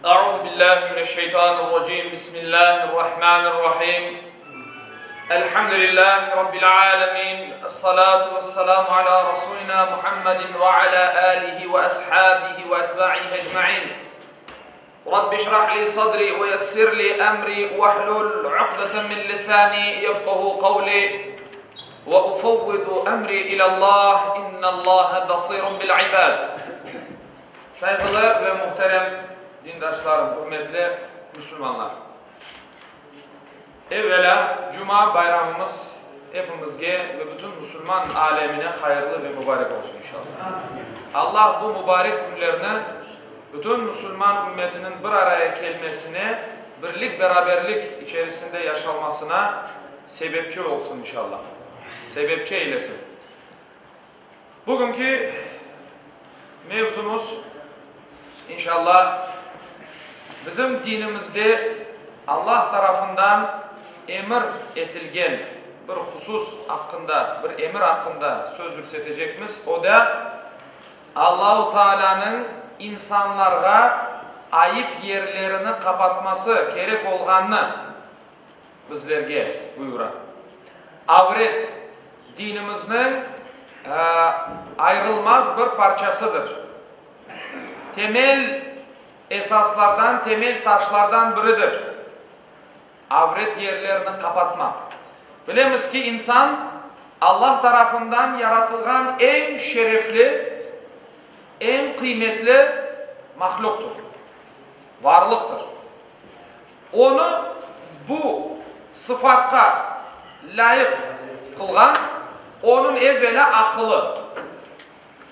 Euzu billahi mineşşeytanirracim. Bismillahirrahmanirrahim. Elhamdülillahi rabbil alamin. Essalatu vesselamu ala rasulina Muhammedin ve ala alihi ve ashabihi ve etba'ihi ecmaîn. Rabbi şrah li sadri ve yessir li emri vehlul uqdeten min lisani yefkahu kavli ve ufevvidu emri ilallah innallaha basirun bil ibad. Sayğılı ve muhterem dindaşlarım, ürmetli müslümanlar! Evvelâ Cuma bayramımız epimizge ve bütün müslüman alemine hayırlı ve mübarek olsun inşallah. Allah bu mübarek künlerni bütün müslüman ümmetiniñ bir araya kelmesine, birlik-beraberlik içerisinde yaşalmasına sebepçi olsun inşallah, sebepçi eylesin. Bugünki mevzumız, inşallah, bizim dinimizde Allah tarafından emir etilgen bir husus aqqında, bir emir aqqında söz yürsetecekmiz, o da, Allahu Taalânıñ insanlarğa ayıp yerlerini qapatması kerek olğanını bizlerge buyura. Avret, dinimizniñ ayırılmaz bir parçasıdır. Temel esaslardan, temel taşlardan biridir. Avret yerlerini qapatmaq. Bilemiz ki, insan Allah tarafından yaratılğan eñ şerefli, eñ qıymetli mahlüqtır, varlıqtır. Onı bu sıfatqa lâyıq qılğan onıñ evvelâ aqılı,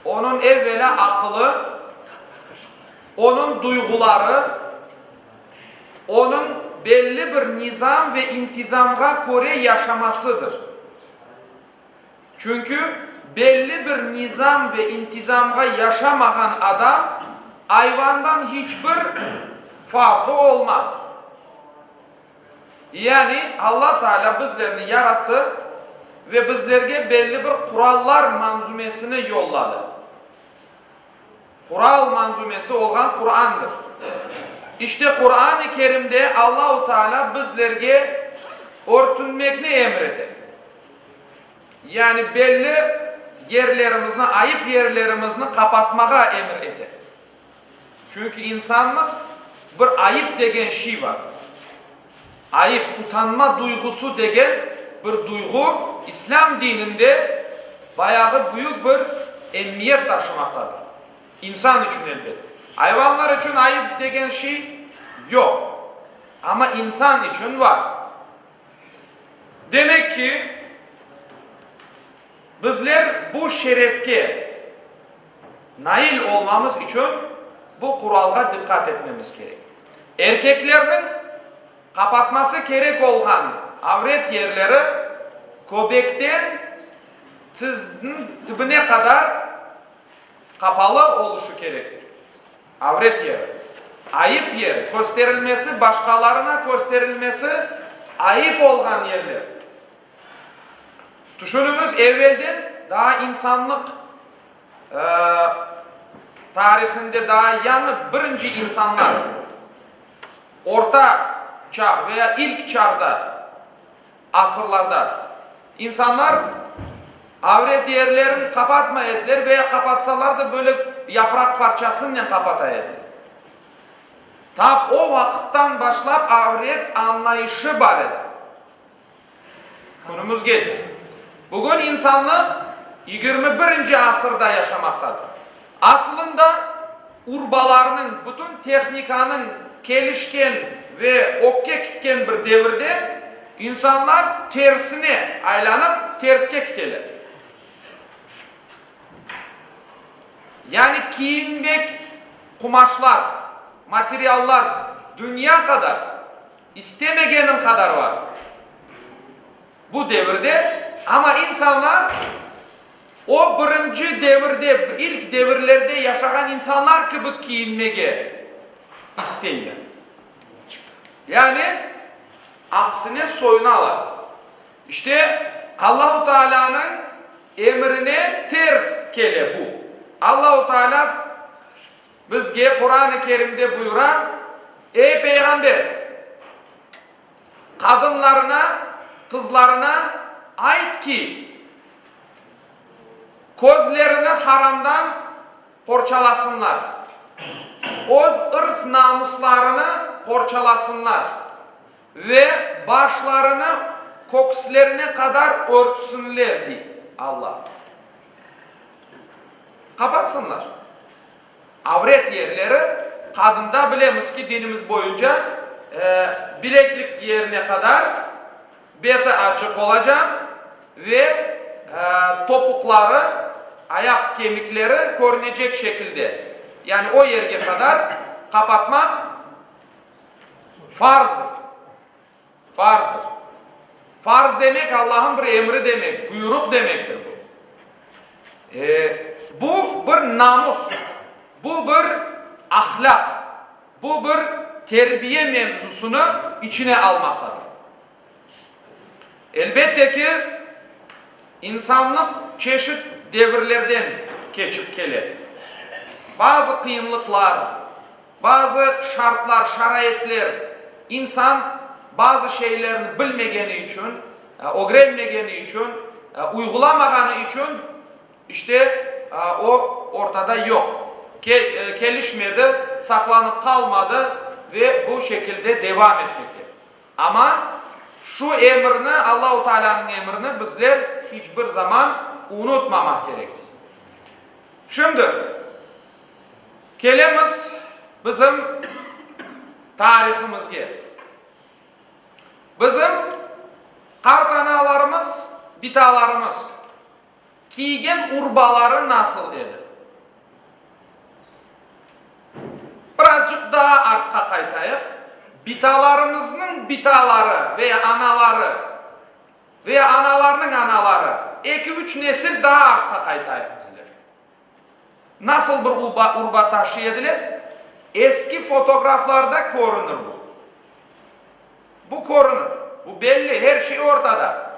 onıñ evvelâ aqılı, onıñ duyğuları, onıñ belli bir nizam ve intizamğa köre yaşamasıdır. Çünki belli bir nizam ve intizamğa yaşamağan adam ayvandan hiç bir farqı olmaz. Yani Alla Teala bizlerni yarattı ve bizlerge belli bir qurallar manzumesini yolladı. Qural manzumesi olğan Qurandır. İşte Quran-ı Kerimde Allahu Teala bizlerge örtünmekni emir ete. Yani belli yerlerimizni, ayıp yerlerimizni qapatmağa emir ete. Çünki insanmız, bir ayıp degen şiy bar. Ayıp, utanma duyğusu degen bir duyğu İslâm dininde bayağı büyük bir emiyet taşımaqtadır. İnsan içün elbet. Ayvanlar içün ayıp degen şey yoq. Amma insan içün bar. Demek ki, bizler bu şerefke nail olmamız içün bu quralğa diqqat etmemiz kerek. Erkeklerniñ qapatması kerek olğan avret yerleri köbekten tizniñ tibine qadar qapalı oluşı kerektir. Avret yeri, ayıp yer, kösterilmesi, başqalarına kösterilmesi ayıp olğan yerler. Tüşüniñiz, evvelden daa insanlıq tarihinde daa yañı birinci insanlar, orta çağ veya ilk çağda, asırlarda, insanlar avret yerlerini qapatmay ediler veya qapatsalar da böyle yapraq parçasınen qapata ediler. Tap o vaqıttan başlap avret añlayışı bar edi. Künümizgece. Bugün insanlıq 21-nci asırda yaşamaqtadır. Asılında, urbalarnıñ, bütün tehnikanıñ kelişken ve ögge kitken bir devirde insanlar tersine aylanıp, terske kiteler. Yani kiyinmek qumaşlar, materiallar dünya qadar. İstemegeniñ qadar bar bu devirde, amma insanlar o birinci devirde, ilk devirlerde yaşağan insanlar kibi kiyinmege isteyler. Yani, aksine soyunalar. İşte, Allahu Taalânıñ emrine ters kele bu. Allahu Taalâ bizge Quran-ı Kerimde buyura. Ey, Peyğamber! Qadınlarına, qızlarına ayt ki, közlerini haramdan qorçalasınlar, öz ırs-namuslarını qorçalasınlar ve başlarını kökslerine qadar örtsünler, dey Alla. Qapatsınlar. Avret yerleri, qadında bilemiz ki, dinimiz boyunca, bileklik yerine qadar beti açıq olacaq ve topuqları, ayaq kemikleri körünecek şekilde, yani o yerge qadar qapatmaq farzdır. Farzdır. Farz demek, Allah'ın bir emri demek, buyruq demektir bu. E, bu bir namus, bu bir ahlâq, bu bir terbiye mevzusını içine almaqtadır. Elbette ki, insanlıq çeşit devirlerden keçip kele. Bazı qıyınlıqlar, Bazı şartlar, şaraitler, insan bazı şeylerni bilmegeni içün, ögrenmegeni içün, uyğulamağanı içün, işte, o, ortada yoq, kelişmedi, saqlanıp qalmadı ve bu şekilde devam etmekte. Amma şu emirni, Allahu Taalânıñ emrini bizler hiç bir zaman unutmamaq kerekmiz. Şimdi. Kelemiz bizim tarihimizge. Bizim qartanalarımız, bitalarımız kiygen urbaları nasıl edi? Birazcıq daa artqa qaytayıq, bitalarımıznıñ bitaları ve anaları ve analarnıñ anaları, eki-üç nesil daa artqa qaytayıq bizler. Nasıl bir urba taşıy ediler? Eski fotograflarda körünir bu. Bu körünir. Bu belli, her şey ortada.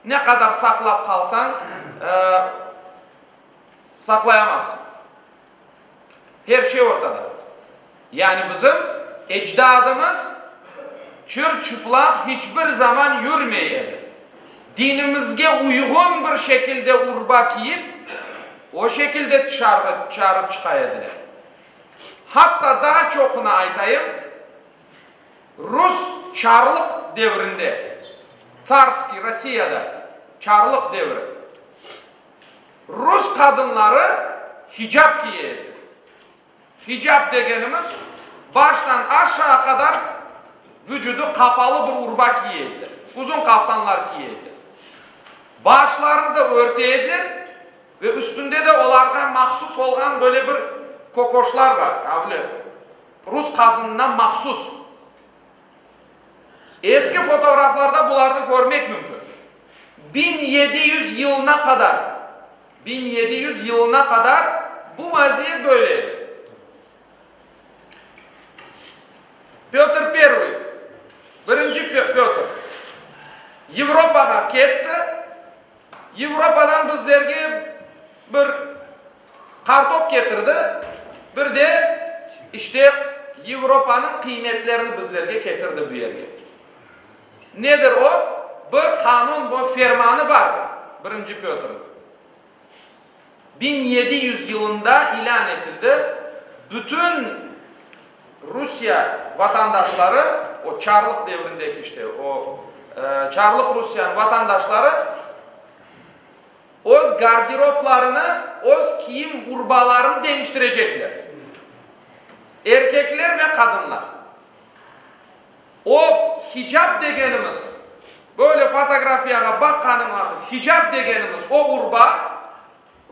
Ne qadar saqlap qalsañ, saqlayamazsıñ. Her şey ortada. Yani bizim ecdadımız çır-çıplaq hiç bir zaman yürmey edi. Dinimizge uyğun bir şekilde urba kiyip, o şekilde tışarğı, tışarı çıqa ediler. Hatta daa çoqunı aytayım, Rus çarlıq devrinde, tsarskiy Rossiyada çarlıq devri, rus qadınları hicap kiye edi. Hicap degenimiz, baştan aşağı qadar vücudı qapalı bir urba kiye ediler, uzun qaftanlar kiye ediler. Başlarını da örte ediler ve üstünde de olarğa mahsus olğan böyle bir kokoşlar bar, avle, rus qadınına mahsus. Eski fotoğraflarda bularnı körmek mümkün. 1700 yılına qadar, 1700 yılına qadar bu vaziyet böyle edi. Pötr Pervıy, birinci Pötr, Yevropağa ketti, Yevropadan bizlerge bir qartop ketirdi, bir de, işte, Yevropanıñ qıymetlerini bizlerge ketirdi bu yerge. Nedir o? Bir qanun, bir fermanı bar birinci Pötrniñ. 1700 yılında ilân etildi, bütün Rusiye vatandaşları, o çarlıq devrindeki işte, o çarlıq Rusiyeniñ vatandaşları öz garderoblarını, öz kiyim urbalarını deñiştirecekler, erkekler ve qadınlar. O hicap degenimiz, böyle fotografiyağa baqqanıñ vaqıt, hicap degenimiz o urba,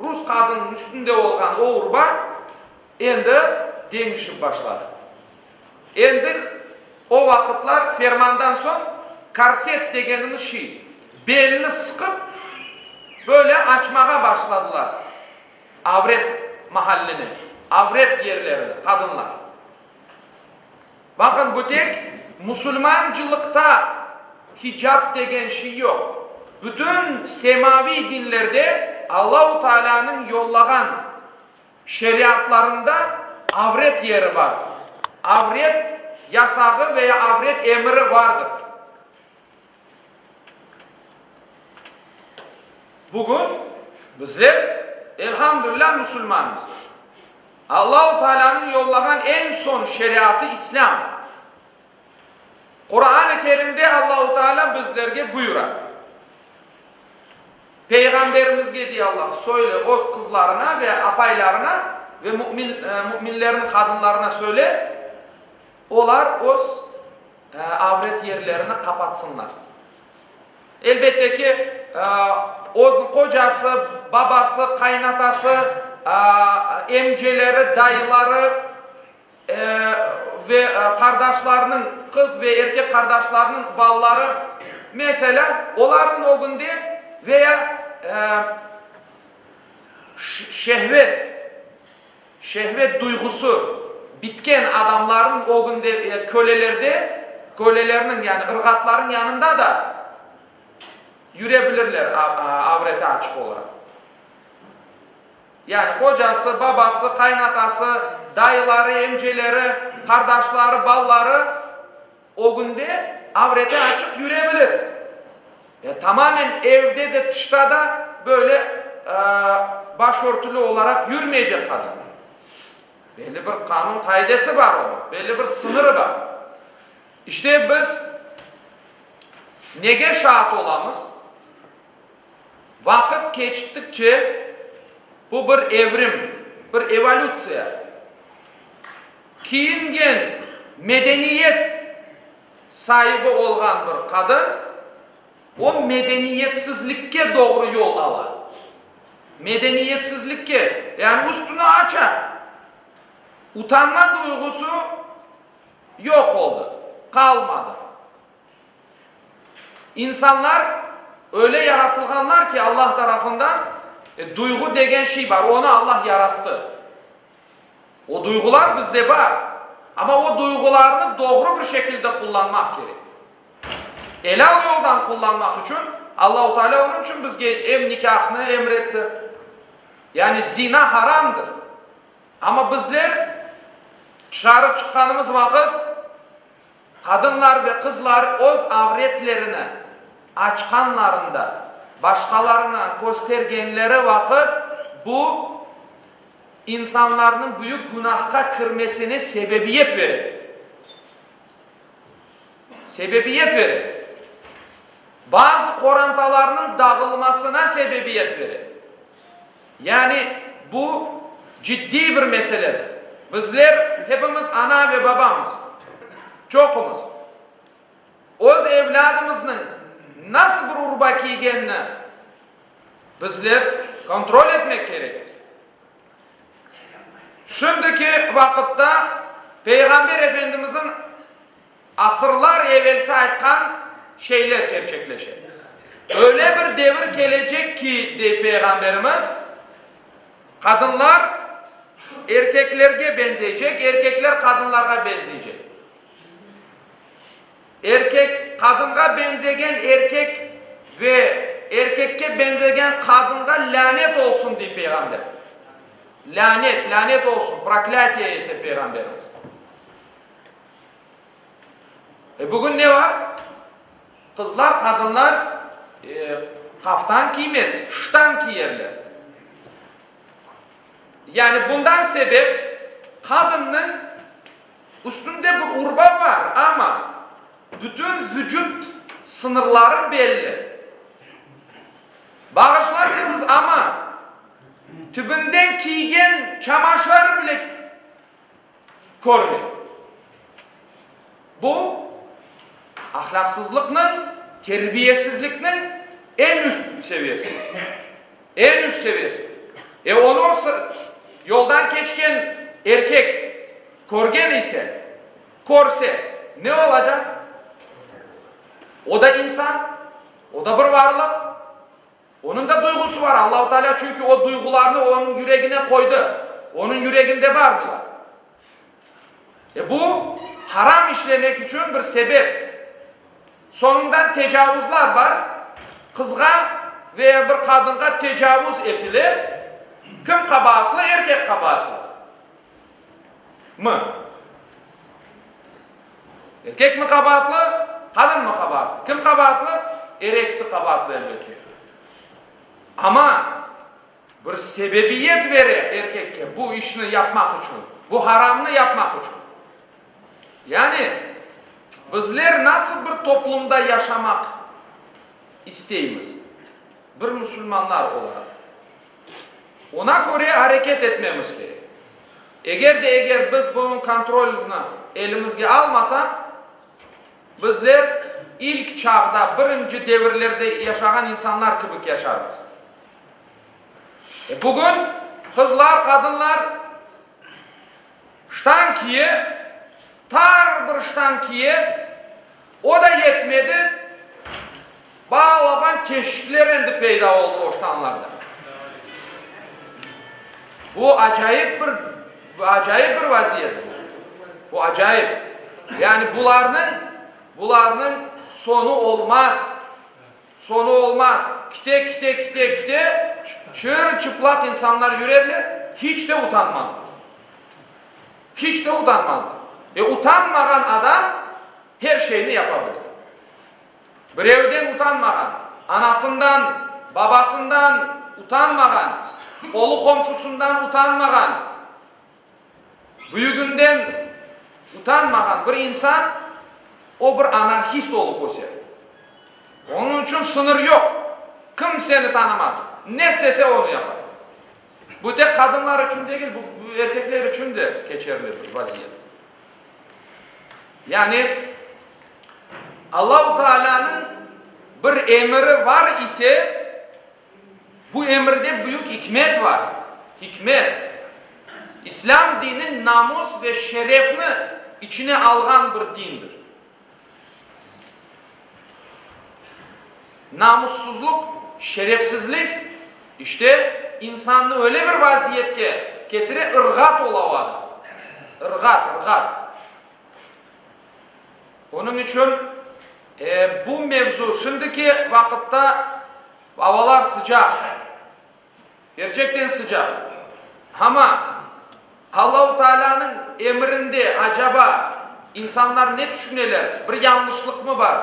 rus qadınıñ üstünde olğan o urba endi deñişip başladı. Endi o vaqıtlar fermandan soñ korset degenimiz şey, belni sıqıp, böyle açmağa başladılar avret mahallini, avret yerlerini qadınlar. Baqın, bu tek musulmancılıqta hicap degen şey yoq. Bütün semaviy dinlerde Allahu Taalânıñ yollağan şeriatlarında avret yeri bar. Avret. yasağı veya avret emiri vardır. Bugün bizler, elhamdülilâ, musulmanmız. Allahu Tealânıñ yollağan eñ soñ şeriatı İslâm. Quran-ı Kerimde Allahu Tealâ bizlerge buyura, Peyğamberimizge, dey Allah, söyle, öz qızlarına ve apaylarına ve mümin, müminlerniñ qadınlarına söyle, olar öz avret yerlerini qapatsınlar. Elbette ki, öz qocası, babası, qaynatası, emceleri, dayıları ve qardaşlarınıñ, qız ve erkek qardaşlarınıñ balaları, meselâ, olarnıñ ögünde veya şehvet, Şehvet duyğusı bitken adamlarnıñ ögünde, kölelerde, kölelerniñ, yani ırğatlarnıñ yanında da yüre bilirler avreti açıq olaraq. Yani qocası, babası, qaynatası, dayıları, emceleri, qardaşları, balaları ögünde avreti açıq yüre bilir. E, tamamen evde de, tışta da böyle başörtüli olaraq yürmeycek qadın. Belli bir qanun qaidesi bar onıñ, belli bir sıñırı bar. İşte biz nege şaat olamız? Vaqıt keçtikçe bu bir evrim, bir evolütsiya. Kiyingen medeniyet saibi olğan bir qadın, o medeniyetsizlikke doğru yol ala. Medeniyetsizlikke, yani üstüni aça. Utanma duyğusı yoq oldı, qalmadı. İnsanlar öyle yaratılğanlar ki, Allah tarafından, duyğu degen şey bar, onı Allah yarattı. O duyğular bizde bar, amma o duyğularnı doğru bir şekilde qullanmaq kerek. Elâl yoldan qullanmaq içün Allahu Teala onıñ içün bizge em nikâhnı emir etti. Yani zina haramdır. Amma bizler tışarı çıqqanımız vaqıt Qadınlar ve qızlar öz avretlerini açqanlarında, başqalarına köstergenleri vaqıt, bu, insanlarnıñ büyük günahqa kirmesine sebebiyet bere. Sebebiyet bere. Bazı qorantalarnıñ dağılmasına sebebiyet bere. Yani, bu ciddiy bir meseledir. Bizler hepimiz ana ve babamız. Çoqumız. Öz evlâdımıznıñ nasıl bir urba kiygenini bizler kontrol etmek kerekmiz. Şimdiki vaqıtta Peyğamber Efendimizniñ Asırlar evelsi aytqan şeyler kerçekleşe. Öyle bir devir kelecek ki, dey Peyğamberimiz, qadınlar erkeklerge benzeycek, erkekler qadınlarğa benzeycek. Erkek, qadınğa benzegen erkek ve erkekke benzegen qadınğa lânet olsun, dey Peyğamber. Lânet, lânet olsun, proklâtiye ete Peyğamberimiz. E, bugün ne var? Qızlar, qadınlar qaftan kiymez, ştan kiyerler. Yani bundan sebep qadınnıñ üstünde bir urba bar, amma bütün vucut sıñırları belli. Bağışlarsıñız, amma tübünden kiygen çamaşırı bile körmey. Bu, ahlâqsızlıqnıñ, terbiyesizlikniñ eñ üst seviyesidir. Eñ üst seviyesi. E, onı yoldan keçken erkek körgen ise, körse, ne olacaq? O da insan, o da bir varlıq. Onıñ da duyğusı bar, Allahu Teala çünki o duyğularnı onıñ yüregine qoydı, onıñ yüreginde bar bular. E bu, haram işlemek içün bir sebep. Soñundan tecavuzlar bar, qızğa veya bir qadınğa tecavuz etile, kim qabaatlı? Erkek qabaatlı. Mı? Erkekmi qabaatlı, qadınmı qabaatlı? Kim qabaatlı? Er ekisi qabaatlı, elbette. Amma bir sebebiyet bere erkekke bu işni yapmaq içün, bu haramnı yapmaq içün. Yani, bizler nasıl bir toplumda yaşamaq isteymiz, bir musulmanlar olaraq? Oña köre areket etmemiz kerek. Eger de eger biz bunıñ kontrolini elimizge almasaq, bizler ilk çağda, birinci devirlerde yaşağan insanlar kibik yaşarmız. E, bugün qızlar, qadınlar ştan kiye, tar bir ştan kiye, o da yetmedi, balaban teşikler endi peyda oldı o ştanlarda. Bu acayip bir, acayip bir vaziyet bu. Bu acayip. Yani bularnıñ, bularnıñ soñu olmaz. Soñu olmaz. Kite, kite, kite, kite, çır-çıplaq insanlar yürerler, hiç de utanmazlar. Hiç de utanmazlar. E, utanmağan adam her şeyni yapa bilir. Birevden utanmağan, anasından, babasından utanmağan, qolu-qomşusından utanmağan, Büyüginden utanmağan bir insan, o bir anarhist olıp öser. Onıñ içün sıñır yoq, kimseni tanımaz, ne istese onı yapar. Bu tek qadınlar içün degil, bu erkekler içün de keçerli bir vaziyet. Yani, Allahu Taalânıñ bir emiri var ise, Bu emirde büyük ikmet var. Hikmet, İslâm dini namus ve şerefni içine alğan bir dindir. Namussuzluq, şerefsizlik, işte, insannı öyle bir vaziyetke ketire, ırğat ola o adam. Irğat, ırğat. Onıñ içün bu mevzu şimdiki vaqıtta avalar sıcaq, kerçekten sıcaq. Amma Allahu Taalânıñ emirinde acaba insanlar ne tüşüneler, bir yañlışlıqmı bar?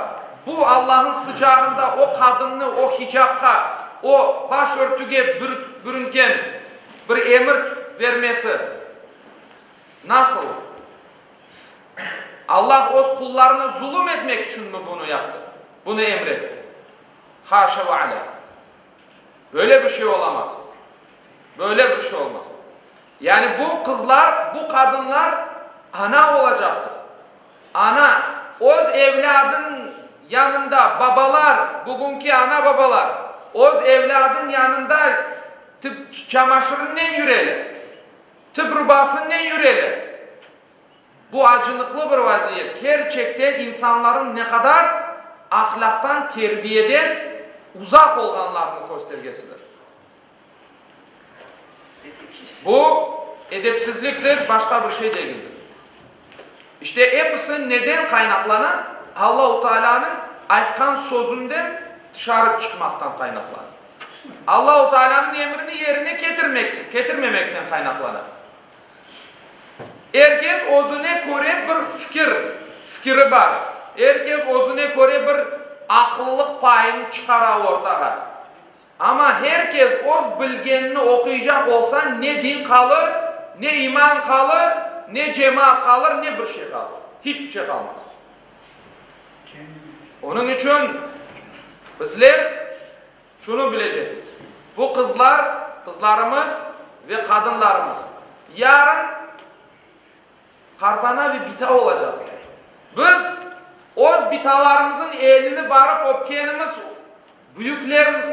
Bu Allahnıñ sıcağında o qadınnı o hicapqa, o baş örtüge bürüngen bir emir vermesi nasıl? Allah öz qullarına zulum etmek içünmi bunı yaptı, bunı emretti? Haşa ve alâ! Böyle bir şey olamaz. Böyle bir şey olmaz. Yani bu qızlar, bu qadınlar ana olacaqtır. Ana, öz evlâdınıñ yanında, babalar, bugünki ana-babalar, öz evlâdınıñ yanında tip çamaşırınen yüreler, tip rubasınen yüreler. Bu acınıqlı bir vaziyet, kerçekten insanların ne qadar ahlâqtan, terbiyeden uzaq olğanlarınıñ köstergesidir. Bu edepsizliktir, başqa bir şey degildir. İşte episi neden qaynaqlana? Allahu Taalânıñ aytqan sözünden tışarı çıqmaqtan qaynaqlana. Allahu Taalânıñ emrini yerine ketirmek, ketirmemekten qaynaqlana. Er kes özüne köre bir fikir, fikiri bar. Er kes özüne köre bir aqıllılıq payını çıqara ortağa. Amma her kes öz bilgenini oquycaq olsa, ne din qalır, ne iman qalır, ne cemaat qalır, ne bir şey qalır. Hiç bir şey qalmaz. Onıñ içün bizler Şunı bilecekmiz, bu qızlar, qızlarımız ve qadınlarımız yarın qartana ve bita olacaqlar. Biz öz bitalarımızın elini barıp öpkenimiz, büyüklerimiz,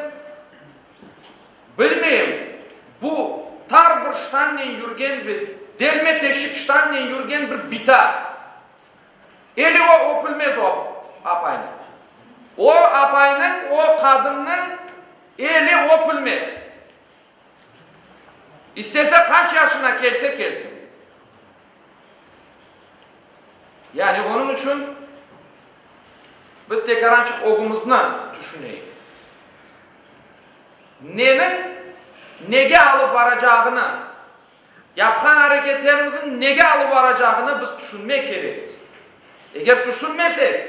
bilmeyim, bu tar bir ştannen yürgen ve delme-teşik ştannen yürgen bir bita, Eli o öpülmez o apaynıñ. O apaynıñ, o qadınnıñ eli öpülmez. İstese qaç yaşına kelse kelsin. Yani onıñ içün biz tekarançıq ögümizni tüşüneyik. Neniñ nege alıp baracağını Yapqan areketlerimizniñ nege alıp baracağını biz tüşünmek kerekmiz. Eger tüşünmesek,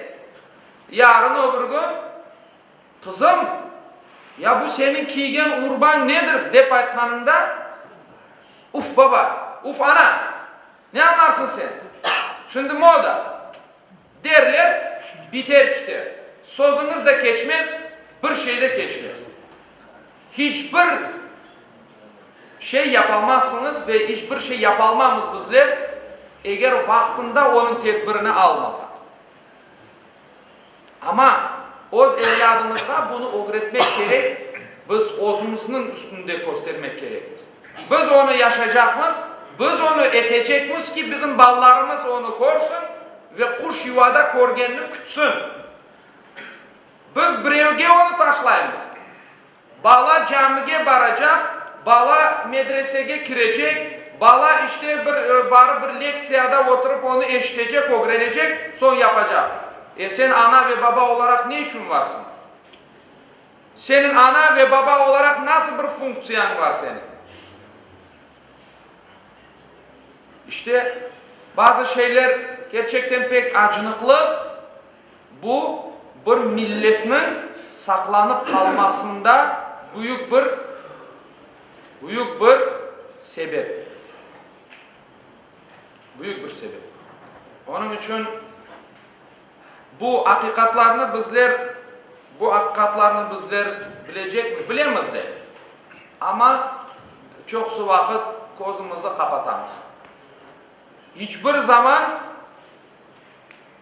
yarın öbür kün, Qızım, ya bu seniñ kiygen urbañ nedir? dep aytqanıñda, Uf, baba, uf, ana, ne añlarsıñ sen? Şimdi moda, derler, biter kiter. Sözüñiz de keçmez, bir şey de keçmez. Hiç bir şey yapalmazsıñız ve iç bir şey yapalmamız bizler, eger vaqtında onıñ tedbirini almasaq. Amma öz evlâdımızğa bunı ögretmek kerek, biz özümizniñ üstünde köstermek kerekmiz. Biz onı yaşaycaqmız, biz onı etecekmiz ki, bizim balalarımız onı körsün ve quş yuvada körgenini kütsün. Biz birevge onı taşlaymız. Bala camige baracaq, bala medresege kirecek, bala işte bir barıp bir lektsiyada oturıp onı eşitecek, ögrenecek, soñ yapacaq. E sen ana ve baba olaraq ne içün varsıñ? Seniñ ana ve baba olaraq nasıl bir funktsiyañ var seniñ? İşte, bazı şeyler kerçekten pek acınıqlı. Bu, bir milletniñ saqlanıp qalmasında büyük bir büyük bir sebep. Büyük bir sebep. Onıñ içün bu aqiqatlarnı bizler bu aqiqatlarnı bizler bilecekmiz, bilemiz de, amma çoqusı vaqıt közümizni qapatamız. İç bir zaman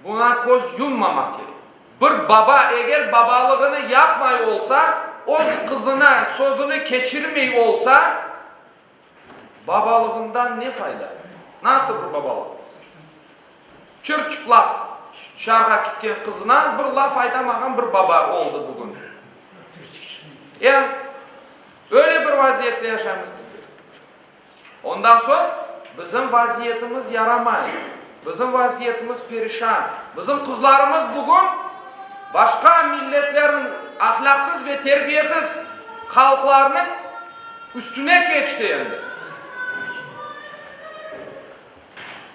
Buña köz yummamaq kerek. Bir baba eger babalığını yapmay olsa, öz qızına sözüni keçirmey olsa, babalığından ne fayda? Nasıl bir babalıq? Çır-çıplaq tışarığa ketken qızına bir laf aytamağan bir baba oldı bugün. Ya, öyle bir vaziyette yaşaymız bizler. Ondan soñ, bizim vaziyetimiz yaramay, bizim vaziyetimiz perişan. Bizim qızlarımız bugün başqa milletlerniñ, ahlâqsız ve terbiyesiz halqlarnıñ üstüne keçti endi.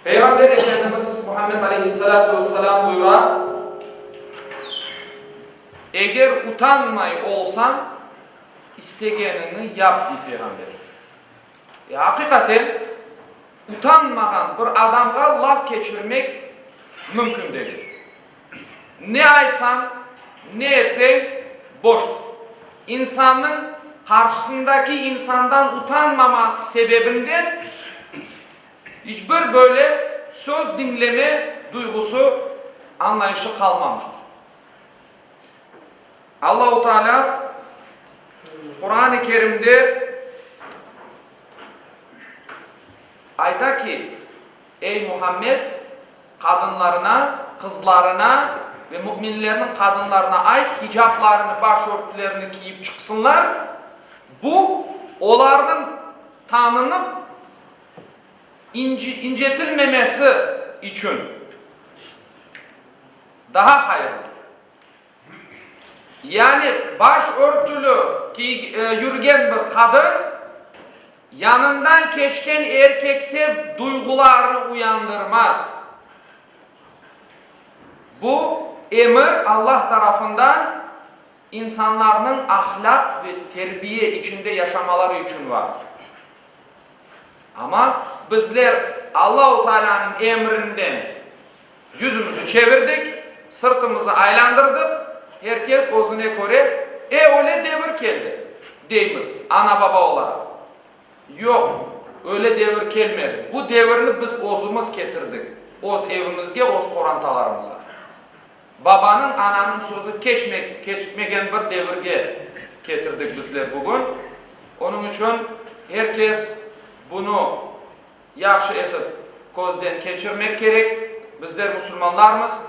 Peyğamber Efendimiz Muhammed aleyhissalâtu vesselâm buyura, Eger utanmay olsañ, istegeniñni yap, dey Peyğamber. E, aqiqaten, utanmağan bir adamğa laf keçirmek mümkün degil. Ne aytsañ, ne etseñ, boştır. İnsannıñ qarşısındaki insandan utanmama sebebinden iç bir böyle söz diñleme duyğusı, añlayışı qalmamıştır. Allahu Teala Quran-ı Kerimde ayta ki, Ey Muhammed, qadınlarına, qızlarına ve müminlerniñ qadınlarına ayt, hicaplarını, baş örtülerini kiyip çıqsınlar, bu, olarnıñ tanınıp incetilmemesi içün daha hayırlıdır. Yani baş örtüli yürgen bir qadın, yanından keçken erkekte duyğularnı uyandırmaz. Bu emir Allah tarafından insanlarnıñ ahlâq ve terbiye içinde yaşamaları içün vardır. Amma bizler Allahu Tealânıñ emrinden Yüzümizi çevirdik, sırtımızı aylandırdıq, her kes özüne köre, E, öyle devir keldi, deymiz, ana-baba olaraq. Yoq, öyle devir kelmedi. Bu devirni biz özümiz ketirdik, öz evimizge, öz qorantalarımızğa. Babanıñ, ananıñ sözü keçme, keçmegen bir devirge ketirdik bizler bugün. Onıñ içün her kes bunı Yahşı etip közden keçirmek kerek, bizler musulmanlarmız,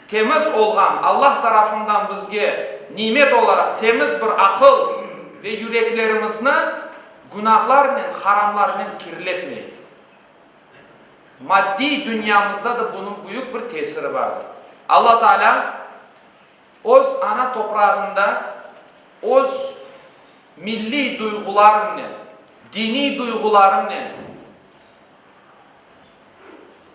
temiz olğan, Allah tarafından bizge nimet olaraq temiz bir aqıl ve yüreklerimizni günahlarnen, haramlarnen kirletmeyik. Maddiy dünyamızda da bunıñ büyük bir tesiri bardır. Alla Teala öz ana toprağında öz milliy duyğularınen, diniy duyğularınen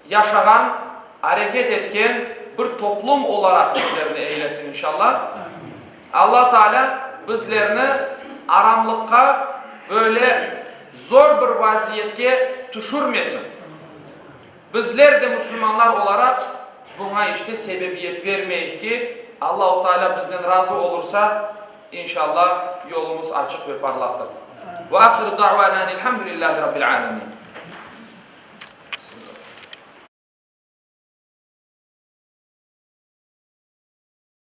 yaşağan, areket etken. bir toplum olaraq bizlerni eylesin inşallah. Alla Teala bizlerni aramlıqqa böyle zor bir vaziyetke tüşürmesin. Bizler de musulmanlar olaraq buña işte sebebiyet vermeyik ki, Allahu Teala bizden razı olursa, inşallah yolumız açıq ve parlaqtır. Ve ahiru da'vana enilhamdülillahi rabbil alemin.